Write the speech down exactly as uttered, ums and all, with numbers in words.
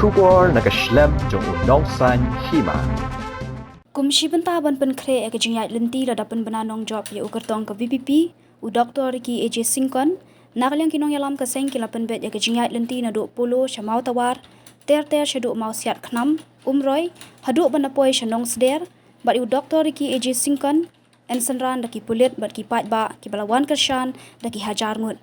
Khubor na ka shlem jong u Nongsaiñ Hima. Kum shi bynta ban pynkhreh ïa ka jingïaid lynti lada pynbna nongjop ïa u kyrtong ka V P P, u Doctor Ricky A J Syngkon, na ka liang ki nongïalam ka seng ki la pynbeit ïa ka jingïaid lynti naduh Polo sha Mawtawar, ter ter shaduh Mawsiat Khnam, Umroi, haduh ban da poi sha Nongsder, bad ïa u Doctor Ricky A J Syngkon yn synran da ki pulit bad ki paidbah kiba la wan kyrshan da ki hajar ngut.